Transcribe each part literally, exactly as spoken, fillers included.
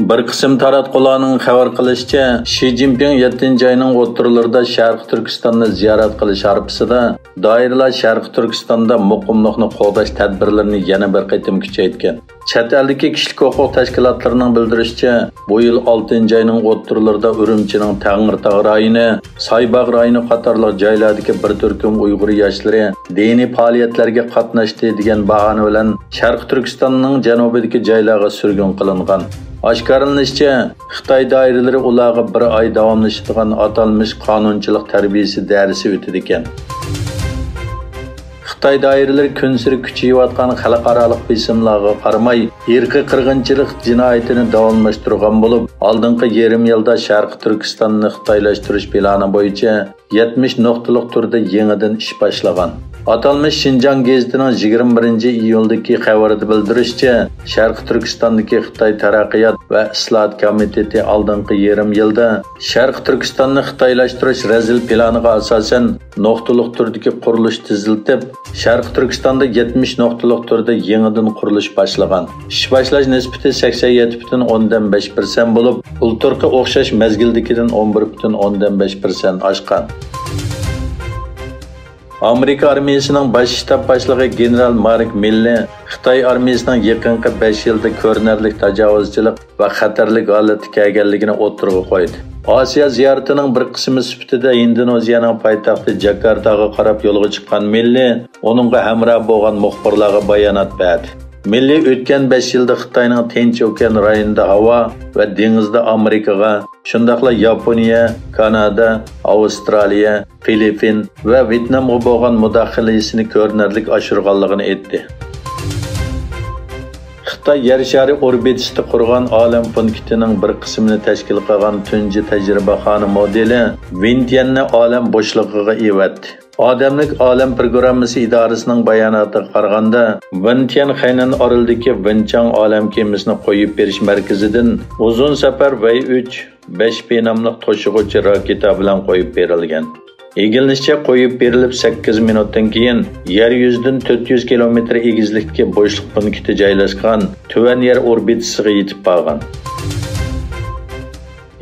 بىر قىسىم تاراتقۇلارنىڭ خەۋەر قىلىشىچە، شى جىنپىڭ يەتتىنچى ئاينىڭ ئوتتۇرىلىرىدا شەرقىي تۈركىستاننى زىيارەت قىلىش ھارپىسىدا، دائىرىلەر شەرقىي تۈركىستاندا مۇقىملىقنى قوغداش تەدبىرلىرىنى يەنە بىر قېتىم كۈچەيتكەن. چەت ئەلدىكى كىشىلىك ھوقۇق تەشكىلاتلىرىنىڭ بىلدۈرۈشىچە، بۇ يىل ئالتىنچى ئاينىڭ ئوتتۇرىلىرىدا ئۈرۈمچىنىڭ تەڭرىتاغ رايونى، سايباغ رايونى قاتارلىق جايلاردىكى بىر تۈركۈم ئۇيغۇر ياشلىرى دىنىي پائالىيەتلەرگە قاتناشتى دېگەن باھانە بىلەن شەرقىي تۈركىستاننىڭ جەنۇبىدىكى جايلارغا سۈرگۈن قىلىنغان. ئاشكارىلىنىشىچە، خىتاي دائىرىلىرى ئۇلارغا بىر ئاي داۋاملىشىدىغان ئاتالمىش قانۇنچىلىق تەربىيىسى دەرسى ئۆتىدىكەن. خىتاي دائىرىلىرى كۈنسېرى كۈچىيىۋاتقان خەلقئارالىق بېسىملارغا قارىماي، ئىرقىي قىرغىنچىلىق جىنايىتىنى داۋاملاشتۇرغان بولۇپ، ئالدىنقى يېرىم يىلدا شەرقىي تۈركىستاننى خىتايلاشتۇرۇش پىلانى بويىچە يەتمىش نۇقتىلىق تۈردە يېڭىدىن ئىش باشلىغان. ئاتالمىش شىنجاڭ گېزىتىنىڭ يىگىرمە بىرىنچى ئىيۇلدىكى خەۋىرىدە بىلدۈرۈشىچە، شەرقىي تۈركىستاندىكى خىتاي تەرەققىيات ۋە ئىسلاھات كومىتېتى ئالدىنقى يېرىم يىلدا شەرقىي تۈركىستاننى خىتايلاشتۇرۇش رەزىل پىلانىغا ئاساسەن، نۇقتىلىق تۈردىكى قۇرۇلۇش تېزلىتىپ، شەرقىي تۈركىستاندا يەتمىش نۇقتىلىق تۈردە يېڭىدىن قۇرۇلۇش باشلىغان. ئىش باشلاش نىسبىتى سەكسەن يەتتە پۈتۈن ئوندىن بەش پىرسەنت بولۇپ، بۇلتۇرقى ئوخشاش مەزگىلدىكىدىن ئون بىر پۈتۈن ئوندىن بەش پىرسەنت ئاشقان. ئامېرىكا ئارمىيىسىنىڭ باش شتاب باشلىقى گېنېرال مارك مىللى خىتاي ئارمىيىسىنىڭ يېقىنقى بەش يىلدا كۆرۈنەرلىك تاجاۋۇزچىلىق ۋە خەتەرلىك ھالەتكە كەلگەنلىكىنى ئوتتۇرىغا قويدى. ئاسىيا زىيارىتىنىڭ بىر قىسمى سۈپىتىدە ئىندونېزىيەنىڭ پايتەختى جاكارتاغا قاراپ يولغا چىققان مىللى ئۇنىڭغا ھەمراھ بولغان مۇخبىرلارغا بايانات بەردى. مىللى ئۆتكەن بەش يىلدا خىتاينىڭ تىنچ ئوكيان رايونىدا ھاۋا ۋە دېڭىزدا ئامېرىكىغا، شۇنداقلا ياپونىيە، كانادا، ئاۋسترالىيە، فىلىپپىن ۋە ۋيېتنامغا بولغان مۇداخىلىسىنى كۆرۈنەرلىك ئاشۇرغانلىقىنى ئېيتتى. خىتاي يەر شارى ئوربىتىسىدا قۇرغان ئالەم پونكىتىنىڭ بىر قىسمىنى تەشكىل قىلغان تۇنجى تەجرىبىخانا مودېلى ۋېنتيەننى ئالەم بوشلۇقىغا ئېۋەتتى. ئادەملىك ئالەم پروگراممىسى ئىدارىسىنىڭ باياناتىغا قارىغاندا، ۋېنتيەن خەينەن ئارىلىدىكى ۋېنچاڭ ئالەم كېمىسىنى قويۇپ بېرىش مەركىزىدىن ئۇزۇن سەپەر ۋەي ئۈچ بەش بى ناملىق توشۇغۇچى راكېتا بىلەن قويۇپ بېرىلگەن. ئىگىلىنىشىچە، قويۇپ بېرىلىپ سەككىز مىنۇتتىن كېيىن يەر يۈزىدىن تۆت يۈز كىلومېتىر ئېگىزلىكتىكى بوشلۇق پونكىتى جايلاشقان تۆۋەن يەر ئوربىتىسىغا يېتىپ بارغان.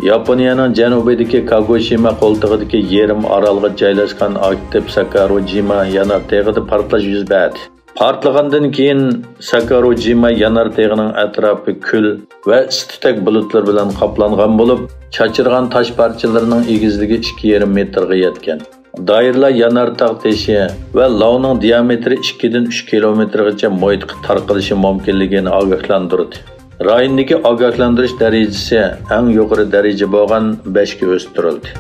ياپونىيەنىڭ جەنۇبىدىكى كاگوشىما قولتۇقىدىكى يېرىم ئارالغا جايلاشقان ئاكتىپ ساكاروجىما يانار تېغىدا پارتلاش يۈز بەردى. پارتلىغاندىن كېيىن ساكاروجىما يانار تېغىنىڭ ئەتراپى كۈل ۋە ئىس-تۈتەك بۇلۇتلىرى بىلەن قاپلانغان بولۇپ، چاچرىغان تاش پارچىلىرىنىڭ ئېگىزلىكى ئىككى يېرىم مېتىرغا يەتكەن. دائىرىلەر يانار تاغ تېشى ۋە لاۋنىڭ دىيامېتىرى ئىككىدىن ئۈچ كىلومېتىرغىچە مۇھىتقا تارقىلىشى مۇمكىنلىكىنى ئاگاھلاندۇردى. رايوندىكى ئاگاھلاندۇرۇش دەرىجىسى ئەڭ يۇقىرى دەرىجە بولغان بەشكە ئۆستۈرۈلدى.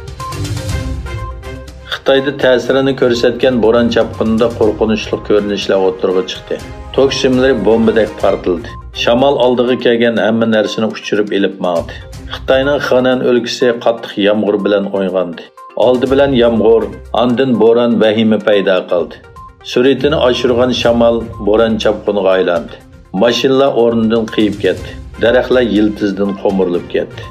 خىتايدا تەسىرىنى كۆرسەتكەن بوران چاپقۇنىدا قورقۇنچلۇق كۆرۈنۈشلەر ئوتتۇرىغا چىقتى. توك سىملىرى بومبىدەك پارتلىدى. شامال ئالدىغا كەلگەن ھەممە نەرسىنى ئۇچۇرۇپ ئېلىپ ماڭدى. خىتاينىڭ خېنەن ئۆلكىسى قاتتىق يامغۇر بىلەن ئويغاندى. ئالدى بىلەن يامغۇر، ئاندىن بوران ۋەھىمە پەيدا قىلدى. سۈرئىتىنى ئاشۇرغان شامال بوران چاپقۇنىغا ئايلاندى. ماشىنىلار ئورنىدىن قېيىپ كەتتى. دەرەخلەر يىلتىزىدىن قومۇرۇلۇپ كەتتى.